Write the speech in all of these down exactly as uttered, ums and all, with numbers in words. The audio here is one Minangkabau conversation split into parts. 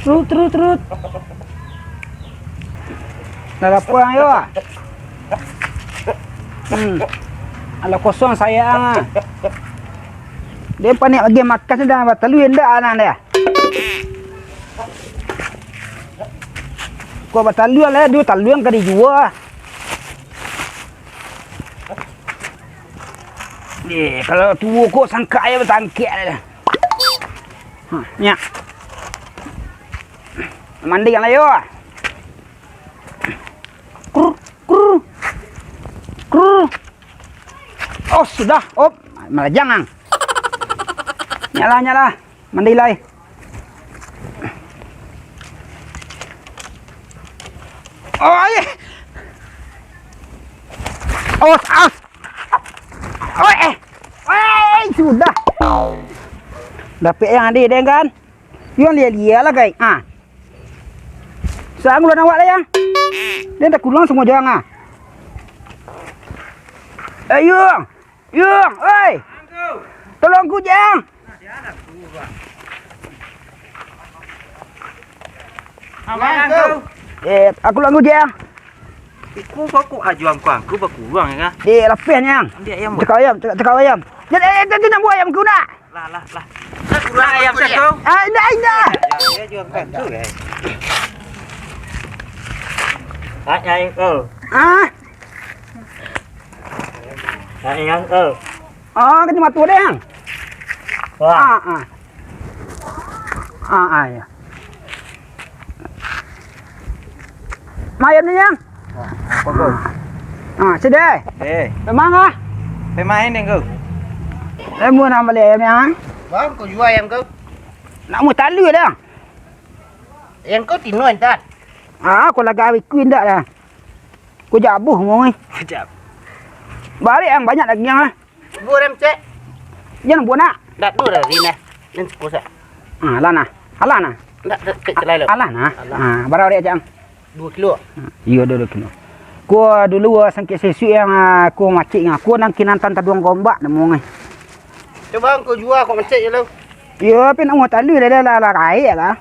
Turut, turut, turut. Lah lapeh ang yo. Hmm. Alah kosong sayang ah. Dia paniak bagian makan sudah, batalua indak anak dia. Kok batalua lah, duo talua ka dijua. Eh, kalau tuo kok sangkak ayo batangkek lah. Ha, nyak. Mandi kan lah yo. Krur, krur. Krur. Oh, sudah. Op, malajang ang. Nyak lah, nyak lah. Mandi lai. Oh, eh. Oh, ah. Oh, eh. Eh, sudah. Dapek yang ade deh kan? Yang lia-lia lah, guys. Ah. Sanggup lah awak lah, yang. Dia dah kurang semua jang ah. Ayo. Yung, oi! Tolong ku, Jang! Apo, Angku? Eh, aku tolong ku, Jang! Iko kok ajo angku-angku bakuruang, yo, kah? Dek, lapeh, Jang. Ambiak ayam, Bang. Cakau ayam, cakau, cakau ayam. Jan, eh, jan, jan, buang ayam ku nak. Lah, lah, lah. Kurang ayam satu. Ah, indak, indak. Yo, yo, jual satu, guys. Pak Nyai, oh. Ah. Nak yang, eh. Ah, kacamata deh, yang. Wah. Ah, ah. Ah, ah, ya. Mayam ni, yang. Wah, apa kau? Ah, sudah. Eh. Memang ah. Pemain deh kau. Lemu nak bali ayam, yang. Bang, kau jual ayam kau. Nak mau talu dah. Yang kau tino indak? Ah, kau lagak awik ku indak dah. Kau jabuh mau eh. Kejap. Balik yang banyak lagi yang ah. Buah dah cek. Jangan buah nak. Ndak tu dah rinah. Nen sepuluh sak. Ah, alah nah. Alah nah. Ndak, ndak, cek celai lo. Alah nah. Alah. Ah, barang dia jang. Dua kilo. Iyo, dua, dua kilo. Kau dulu ah, sangkik sesuk yang ah, kau macik yang aku nang kinantan taduang gombak nemu ngai. Coba kau jual kau macik je lo. Iyo, tapi nak mau talu dah dah lah, lah, lah, lah.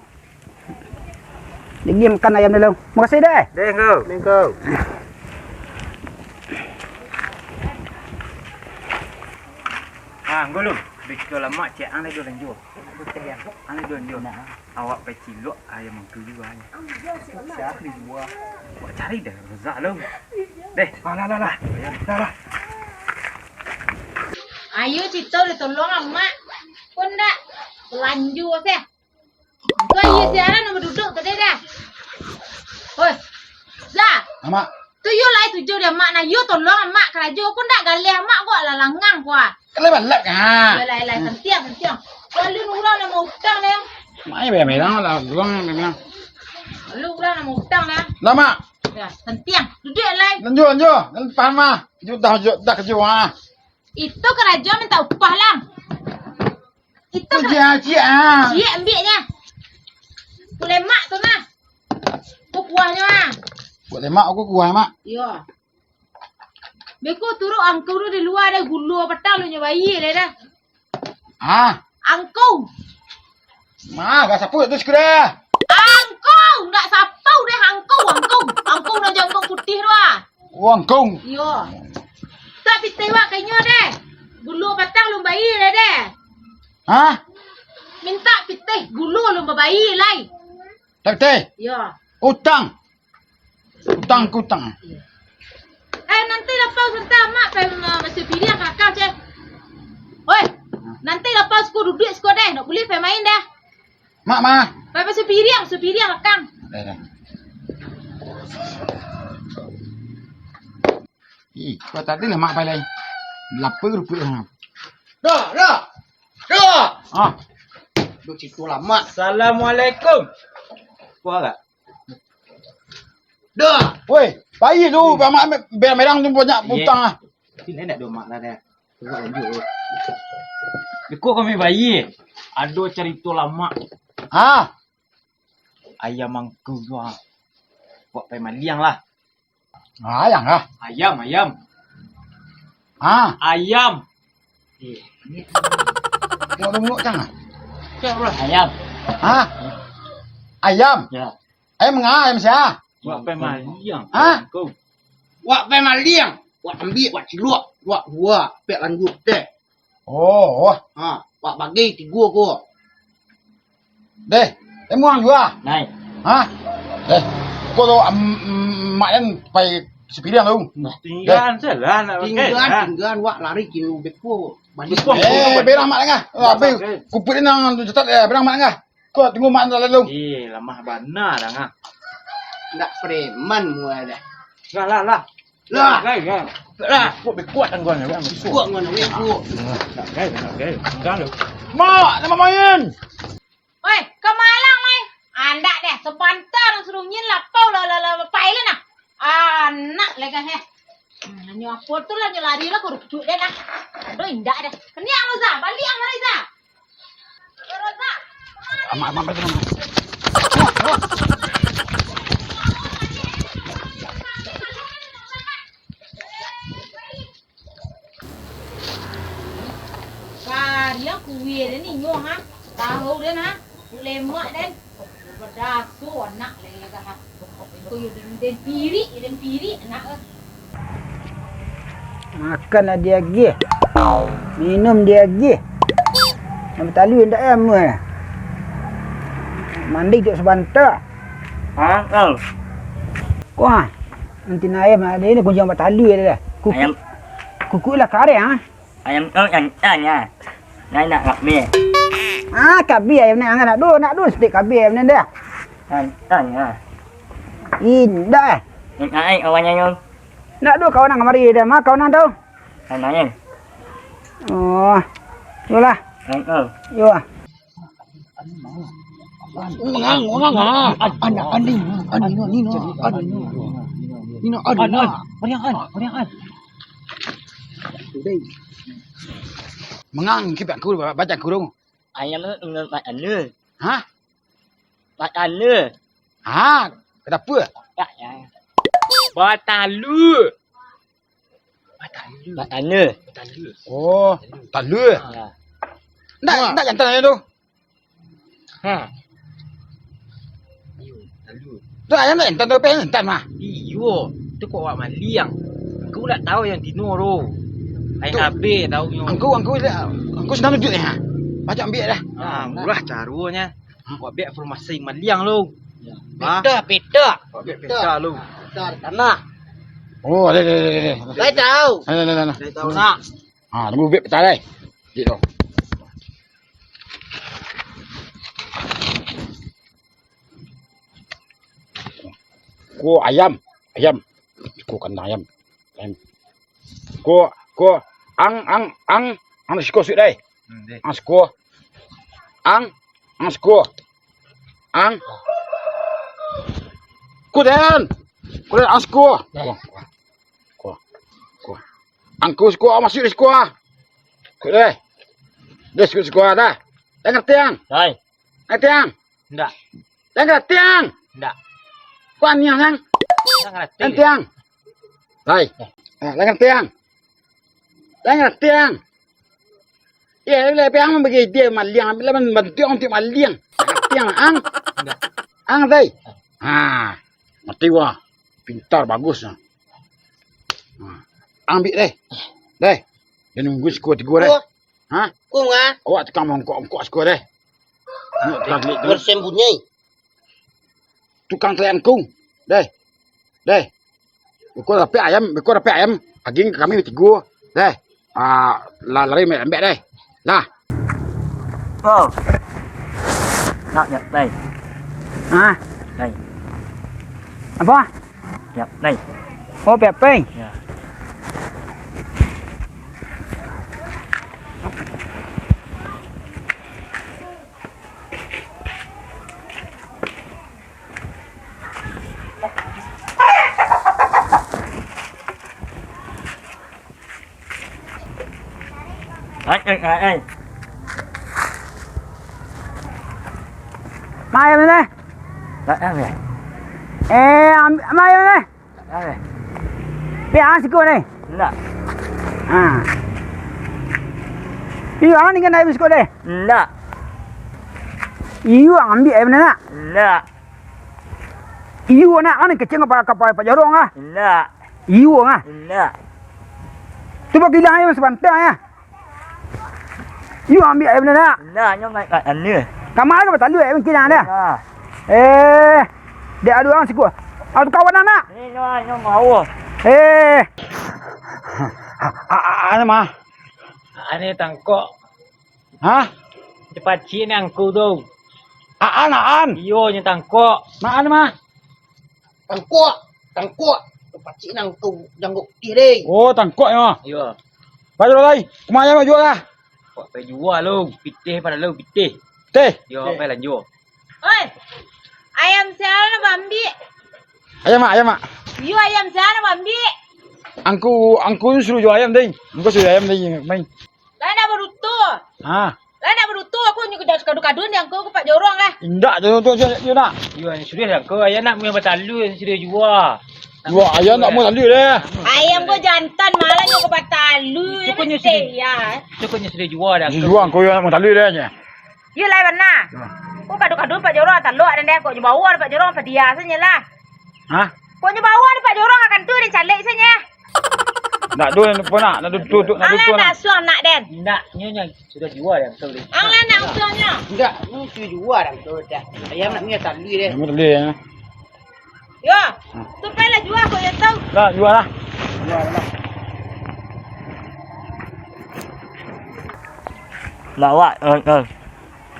Dia makan ayam dulu. Makasih deh. Deh, Ngku. Deh, Ngku. Ah, Ngku lu. Bikau lamak cek ang lai dua lanjua. Ang lai dua lanjua. Nah. Awak pai cilok ayam Ngku jua. Siapa ni jua? Awak cari deh, Razak lu. Deh. Alah, alah, alah. Alah, alah. Ayo, Cito, ditolong amak. Kok ndak? Lanjua seh. Kau iya siaran nama duduk tadi dah. Hoi. Za. Amak. Tu yo lai tujuh dia mak na yo tolong amak karajo. Kau ndak galeh amak kau alah langang kau ah. Kalau balap kan. Yo lai lai sentiang sentiang. Kalau urang nama utang dah. Mai bayar merah lah, urang merah. Lu urang nama utang dah. Lah mak. Ya, sentiang. Duduk lai. Lanjut lanjut. Paham ah. Juta juta kerja ah. Itu karajo minta upah lah. Itu tu ka-, ciek, ciek, ah. Ciek ambiaknyo. Kulemak tu nah. Ku kuahnyo ah. Kulemak aku kuah, Mak. Iyo. Beko turuk angkau tu di lua dah gulo patang lu nyo bayi lai dah. Ah. Angkau. Mah, gak sapu tu sudah. Angkau, ndak sapau deh angkau, angkau. Angkau nan jangkau putih tu ah. Oh, angkau. Iyo. Tak pitih wak kanyo deh. Gulo patang lun bayi deh deh. Hah? Minta pitih gulo lun babayi lai. Tak pitih? Iyo. Utang. Utang ku utang. Eh, nanti lapau santa mak pai ma-, masuak piriang kakak ceh. Oi, nanti lapau siko duduak siko deh, nak buliah pai main deh. Mak, mak. Pai masuak piriang, masuak piriang kakak. Deh, deh. Ih, kau tadi lah mak pai lai. Lapar rupiah. Dah, dah. Dah. Ah. Duk situ lah mak. Assalamualaikum. Kuah tak? Dah. Woi, bayi tu, Mak, biar merang tu banyak utang ah. Sini nak dua mak lah dah. Tengok lanjut tu. Iko kami bayi. Ado carito lamak. Ha? Ayam mangku tu ah. Buat pai maliang lah. Ah, ayam kah? Ayam, ayam. Ah. Ayam. Eh, ni. Tengok dulu, Cang, ah. Cak, bro. Ayam. Ah. Ayam? Ya. Ayam nga, ayam sia? Wak pai maliang. Ha? Kau. Wak pai maliang. Wak ambiak, wak ciluak, wak buah, pek lanjut teh. Oh, oh. Ha, wak bagi tigo ko. Deh, eh, muang jua. Nai. Ha? Deh, ko tu, am, am, mak den pai sapiriang tu. Nah, tinggaan salah nak pakai. Tinggaan, ha? Tinggaan, wak lari kilo beko. Balik. Bepo. Eh, berang mak den ah. Habis, kumpulin nang jutat, eh, berang mak den ah. Ko tunggu mak den dalam tu. Eh, lamah bana dah ah. Ndak preman mua dah. Lah, lah, lah. Lah. Gai, gai. Lah. Kuat, kuat kan gua ni, kuat. Kuat gua ni, kuat. Nak gai, nak gai. Enggak lu. Mak, nama main? Oi, ka malang, Mai. Andak deh, sabanta urang suruah nyin lapau lah, lah, lah, pai lah nah. Anak leh kan, heh. Hmm, nyo apo tu lah, nyo lari lah, kurucuk deh nah. Aduh, indak deh. Keniak, Roza. Baliak, Roza. Roza. Amak, amak, amak, amak. Kariang kuih den inyo, ha. Tahu den, ha. Lemak den. Badaso anak leh, ha. Ko yo den, den pirik, den pirik anak, eh. Makan lah diagiah. Minum diagiah. Nak batalua indak, eh, amuah. Mandi tu sabanta. Ha, kau. Kuah. Nanti na ayam ado ni kunjuang batalua dah. Kuku-, ayam. Kuku lah kareh, ha. Ayam tu jantan nyo. Nyo nak kabeh. Ah, kabeh ayam ni, angan nak do, nak do saketek kabeh ayam ni dah. Jantan nyo. Indak. Nak naik awaknyo nyo. Nak do kawan nan kamari dah, ma kawan nan tu? Main-main. Oh. Yolah. Main tu. Yo. Mangang, mangang, ah. Anak, anak, anak, anak, anak, anak, anak, anak, anak. An, an, mariang an, mariang an. Mangang, kipak ku, baca ku dong. Ayam tu, anu. Hah? Batala. Ha, kenapa? Tak, ya. Batalu. Batala. Batala. Batala. Oh, tala. Ya. Ndak, ndak jantan aja tu. Ha. Iyo, tala. Tu ayam ndak jantan tu, pe jantan mah. Iyo, tu kok awak maliang. Angku ndak tahu ayam tino tu. Ayam tu. Habis tahu nyo. Angku, angku, angku senang duduak ni, ha. Pacak ambiak dah. Ha, murah caronyo. Wak bek formasi maliang lu. Ya. Ha? Peta, peta. Wak bek peta lu. Peta di tanah. Oh, ada, ada, ada, ada. Lai tahu. Ada, ada, ada. Lai tahu nak. Ha, tunggu bek peta lai. Gitu. Ko ayam, ayam. Ko kandang ayam. Ayam. Ko, ko, ang, ang, ang, ang siko suik dai. Hmm, deh. Ang siko. Ang, ang siko. Ang. Ko den. Ko den, ang siko. Ko, ko, ko. Ang ko siko, ang masuak di siko ah. Ko deh. Deh siko, siko dah. Dah ngarati ang? Dai. Ngarati ang? Ndak. Dah ngarati ang? Ndak. Ko aniang ang? Ndak ngarati. Ngarati ang? Lai. Eh, dah ngarati ang? Dah ngarati ang? Iyo, lah, pi ang mambagi idea maliang, lah mambantuak untuak maliang. Ngarati ang, ang? Ndak. Ang, dai. Ha, ngarati wah. Pintar, bagus. Ha. Ang ambiak dai. Dai. Jan nunggu siko tigo dai. Ko. Ha? Ko nga? Awak tukang mangkok-mangkok siko deh. Ni tukang kelik tu. Bersembunyi. Tukang kelik angkung. Deh. Deh. Beko dapek ayam, beko dapek ayam. Agiah ka kami batigo. Deh. Ah, la-, lari lambek deh. Lah. Oh. Nak, nak, dai. Ha? Dai. Apo? Siap, dai. Oh, siap, dai. Ya. Ai, ai, ai, ai. Ma ayam ni? Tak tahu ya. Eh, ambi-, ma ayam ni? Tak tahu ya. Pi ang siko ni? Indak. Ha. Iyo, ang ni kan ayam siko ni? Indak. Iyo, ang ambiak ayam ni nak? Indak. Iyo, nak, kan kecil ka Pak, ka Pak, Pak Jorong ah. Indak. Iyo, ah. Indak. Tu bagilang ayam sabanta, ya. Iyo, ambiak ayam tu, nak. Indak, nyo ngai-, ngai-, anu. Kama ka batalu ayam kini, dah. Nah. Eh, dek adu ang siku. Adu kawan, nak. Ni, nyo, nyo mau. Eh. A-, a-, a-, anu, mah. Ane tangkok. Hah? Pacik ni angku tu. Aan, aan. Iyo, nyo tangkok. Maan mah? Tangkok, tangkok. Pacik ni angku jangkok putih deh. Oh, tangkok nyo. Iyo. Baru lai. Kumayan mah jual lah. Kok pai jual lo, pitih pada lo, pitih. Teh. Yo, pai lanjua. Oi, ayam sia nan baambiak? Ayam, Mak, ayam, Mak. Iyo, ayam sia nan baambiak? Angku, angku suruah jual ayam, deh. Angku suruah ayam, deh, main. Lah nak baduto. Ha. Lah nak baduto, aku nyo kadu-kadu di angku, aku Pak Jorong lah. Indak, tu, tu, tu, tu, nak. Iyo, sudah lah, angku. Ayam nak murah batalu, sudah jual. Jual ayam nak murah batalu, deh. Ayam ko jantan, malah nyo ko batalu. Cukup nyo sudah. Cukup nyo sudah jual dah. Jual, angku, ayam nak murah batalu, deh, nyo. Iyo lah, bana. Ko kadu-kadu Pak Jorong, talok den deh, kok nyo bawa Pak Jorong, padia sajo lah. Hah? Kok nyo bawa Pak Jorong, akan tu den calek sajo. Ndak do, ndak do, ndak do, tu, tu, ndak do, alah, tu, ndak nak. Suang nak den. Ndak, nyo, nyo sudah jual dah, betul deh. Alah, nak usuang nyo. Ndak, nyo sudah jual dah, betul dah. Ayam nak minyak tali deh. Minyak tali, ya. Yo, tu pai lah jual kok yo tau. Lah, jual lah. Nak wak, eh, eh.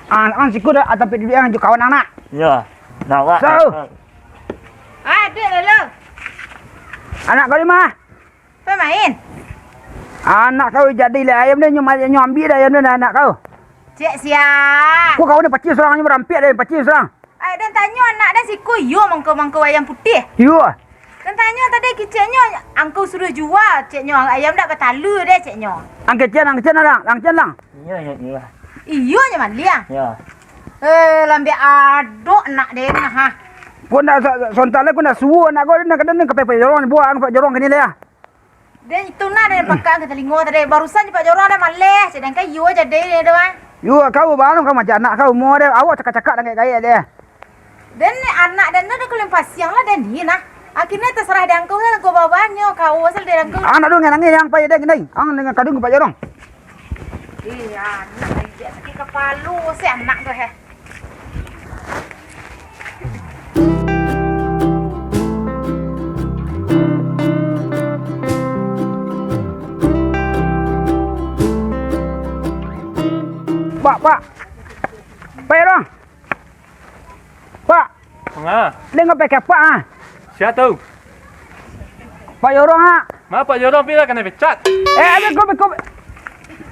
Ah, ang siku dah, tapi duduak ang jo kawan anak. Yo, nak wak, so. Eh, eh. Ah, duduak dulu. Anak kau di ma? Pai main. Anak kau jadi lah ayam deh, nyo, nyo ambiak dah ayam deh, anak kau. Cek sia. Kau kawan ni pacik surang, nyo barampiak deh, pacik surang. Ai, den tanyo anak den siku, iyo mangko-mangko ayam putiah. Iyo. Den tanyo tadi keceknyo, angku suruah jual, ceknyo, ayam dak batalu deh, ceknyo. Ang kecek, ang kecek, lang, ang kecek, lang. Iyo, iyo, iyo. Iyo nyo maliang. Iyo. Eh, lambek adok nak den, ha. Ko ndak sa-, sa-, sontak lai ko ndak suo nak ko, nak kadan ka Pak Jorong, buang Pak Jorong kini lai, ah. Den itu nah, den pakai ka talingo tadi. Barusan Pak Jorong dah maleh, sadangkan iyo jadi ni tu, ah. Yo, kau baru kau macam anak kau, umur dia, awak cakak-cakak dan gaek-gaek dia. Den anak den tu dah kulimpasiang lah, den ni nah. Akhirnya terserah di angkau lah, kau bawa nyo, kau asal di angkau. Anak tu nangis yang payah dia gini. Ang dengan kadung Pak Jorong. Iya, anak dia sakit kepala si anak tu, heh. Pak, Pak. Pak Jorong. Pak. Manga? Leh ngapai ka Pak, ah? Sia tu? Pak Jorong, ah. Ma Pak Jorong pi lah kanai pecat. Eh, ada ko, ko.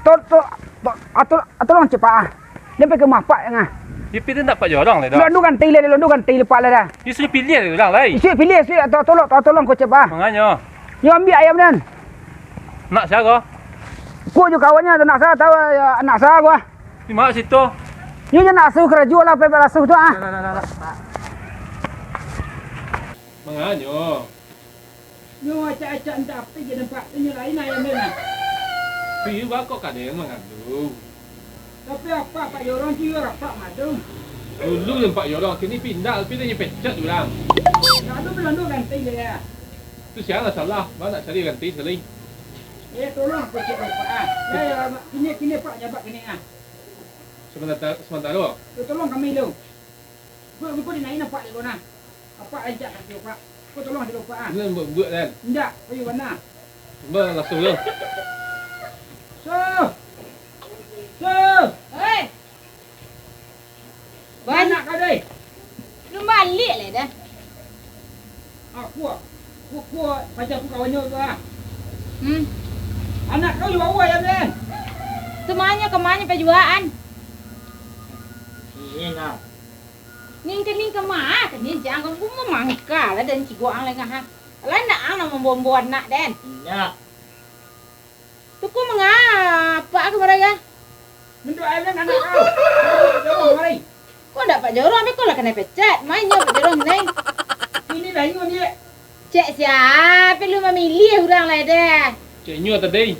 To-, to-, to-, atur, atur tolong cek, Pak, ah. Dia pai ka rumah Pak, ah. Dia pi tu ndak Pak Jorong lai dah. Londu ganti lai, londu ganti lai Pak lai dah. Dia sudah pilih lai urang lai. Sudah pilih, sudah to-, tolong, to-, tolong ko cek, Pak. Manganyo? Yo ambiak ayam den. Nak sia ko? Ko jo kawannyo, nak sia tau, ya, nak sia ko. Di ma situ? Yo, yo nak asuh karajo lah, pai balasuh tu, ah. Nah, nah, nah, nah, nah. Manganyo? Nyo acak-acak antah api je nampak tu, nyo lain ayam dia nah. Pi bako ka den mangandung. Tapi apak, Pak Jorong tu yo rapak madung. Dulu den Pak Jorong, kini pindah, tapi dia pecat urang. Lalu belum tu ganti dia. Tu sia lah salah, ba nak cari ganti sekali. Eh, tolong aku cek dulu, Pak, ah. Ya, ya, kini, kini, Pak, jabat kini, ah. Sementara, sementara. Yo, tolong kami dulu. Buat, buat dia naik nampak dek ko nah. Apak rancak kaki apak. Ko tolong dek apak, ah. Ini buat, buat kan? Indak, ayo bana. Cuba langsung dulu. So. So. Hei. Bana ka deh. Lu baliak lai dah. Aku, aku, aku, paja aku kawannyo tu, ah. Hmm. Anak kau jual ayam den. Tu manyo ka manyo pajuaan. Ini nah. Ning ka, ning ka ma, ka ning jangan ku mamangka lah den cigok ang lengah, ha. Lah ndak ang nak mambo-ambo anak den. Indak. Tu ko manga apak ka maraga? Mintak ayam den anak kau. Jorong mari. Ko ndak Pak Jorong, beko lah kanai pecat. Mainyo Pak Jorong nai. Ini dah inyo ni. Cek sia, lu mamiliah urang lai deh. Cek inyo tadi.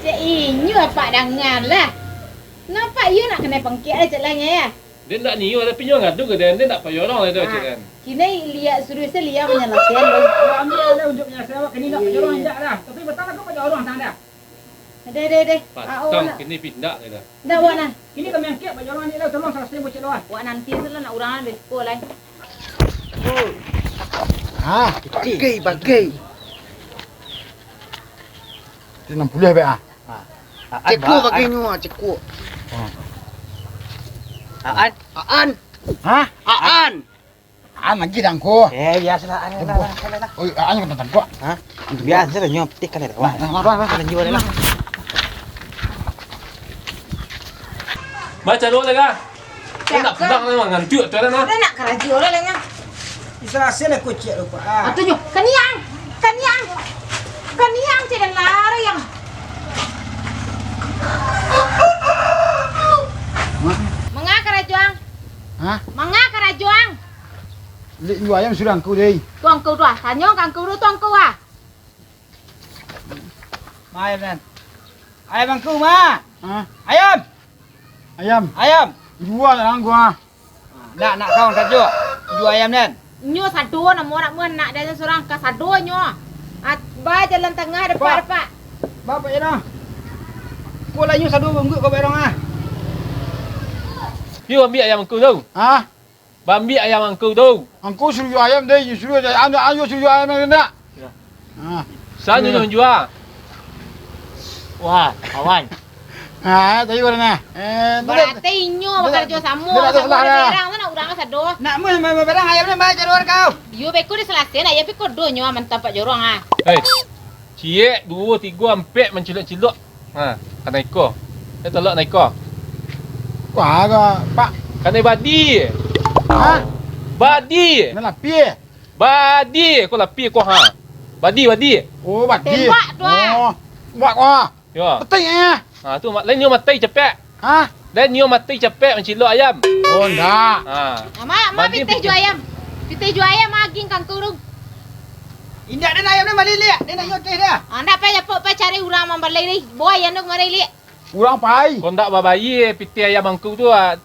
Cek inyo apak dangan lah. Nampak iyo nak kanai pangkek lah cek lah nyo ya. Den ndak nio, tapi nyo ngadu ka den, den ndak payah urang lai tu, cek den. Kini liak suruah se liak manyalasaian, Bang. Awak ambiak lah untuak manyalasaian awak, kini ndak payah urang indak dah. Tapi batang lah kau payah urang tang dah. Deh, deh, deh. Patang kini pindah dah. Ndak, wak nah. Kini kami angkek, payah urang ni lah, tolong salasaian bocek lo ah. Wak nanti se lah nak urang lah, besko lai. Ha, bagai, bagai. Itu enam puluh be ah. Ha. Cekuak bagai nyo, cekuak. Aan. Aan. Ha? Aan. Aan lagi dah angko. Eh, biasalah, Aan lah, Aan lah. Oi, Aan kan tangkok. Ha? Biasalah, nyo pitih kan dah. Nah, nah, nah, nah. Lanjut lah. Baca dulu lah, Kak. Nak pulang memang ngantuk tu lah, nah. Dah nak karajo lah, lah, Kak. Disalasaian lah kocek tu, Pak. Ah. Atunyo, kaniang. Kaniang. Kaniang, cek dan lari yang. Manga karajo ang? Hah? Manga karajo ang? Lek juo ayam sudah angku deh. Tu angku tu ah. Tanyo ka angku tu, tu angku ah. Ma ayam nan? Ayam angku ma? Hah? Ayam. Ayam. Ayam. Juo lah angku ah. Nak, nak kawan karajo. Juo ayam nan. Nyo sado namo nak muan nak dah surang ka sado nyo. Ah, ba jalan tangah depan, Pak. Bapak ya nah. Ko lah nyo sado bungkuk ko berong ah. Yo ambiak ayam angku tu. Hah? Baambiak ayam angku tu. Angku suruah ayam deh, suruah ayam, ayo suruah ayam nan nak. Ya. Ha. Sa nyo jua. Wah, kawan. Ha, tadi urang nah. Eh, barati inyo bakarajo samo, samo barang tu nak urang sado. Nak meh barang ayam ni bayar cari urang kau. Yo beko disalasaian, ayam piko do nyo aman tampak jorong ah. Hei. Ciek, duo, tigo, ampek mancilok-cilok. Ha, kanai ko. Eh, tolok nai ko. Wah, agak, Pak. Kanai badi. Ha? Badi. Nan lapih. Badi ko lapih ko ha. Badi, badi. Oh, badi. Tembak tu, ah. Oh. Buat ko ha. Yo. Betul ya. Ha, tu mak lain nyo matai capek. Hah? Lain nyo matai capek mancilok ayam. Oh, ndak. Ha. Ama, ama pitih juo ayam. Pitih juo ayam aging kangkung tu. Indak den ayam ni maliliak, den nak yo teh dah. Ah, ndak pai japok pai cari urang mambalai ni. Bawa ayam tu kamari liak. Urang pai. Kok ndak babayia pitih ayam angku tu, ah,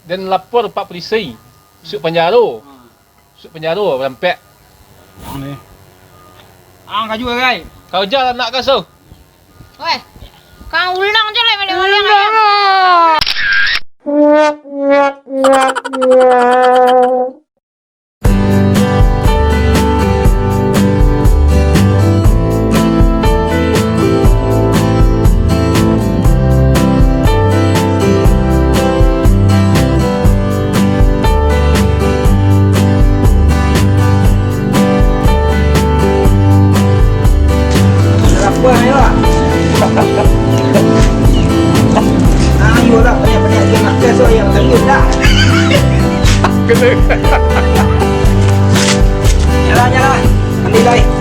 den lapor pak polisi. Masuk panjaro. Masuk panjaro, barampek. Ang ni. Ang kaju, Gai. Karajo lah nak kaso. Weh, kang ulang je lah balik-balik. Ulang lah. Lapar, ayo lah. Ayolah, banyak-banyak dia makan, so, yang kering dah. Jalan, jalan. Ambil, guys.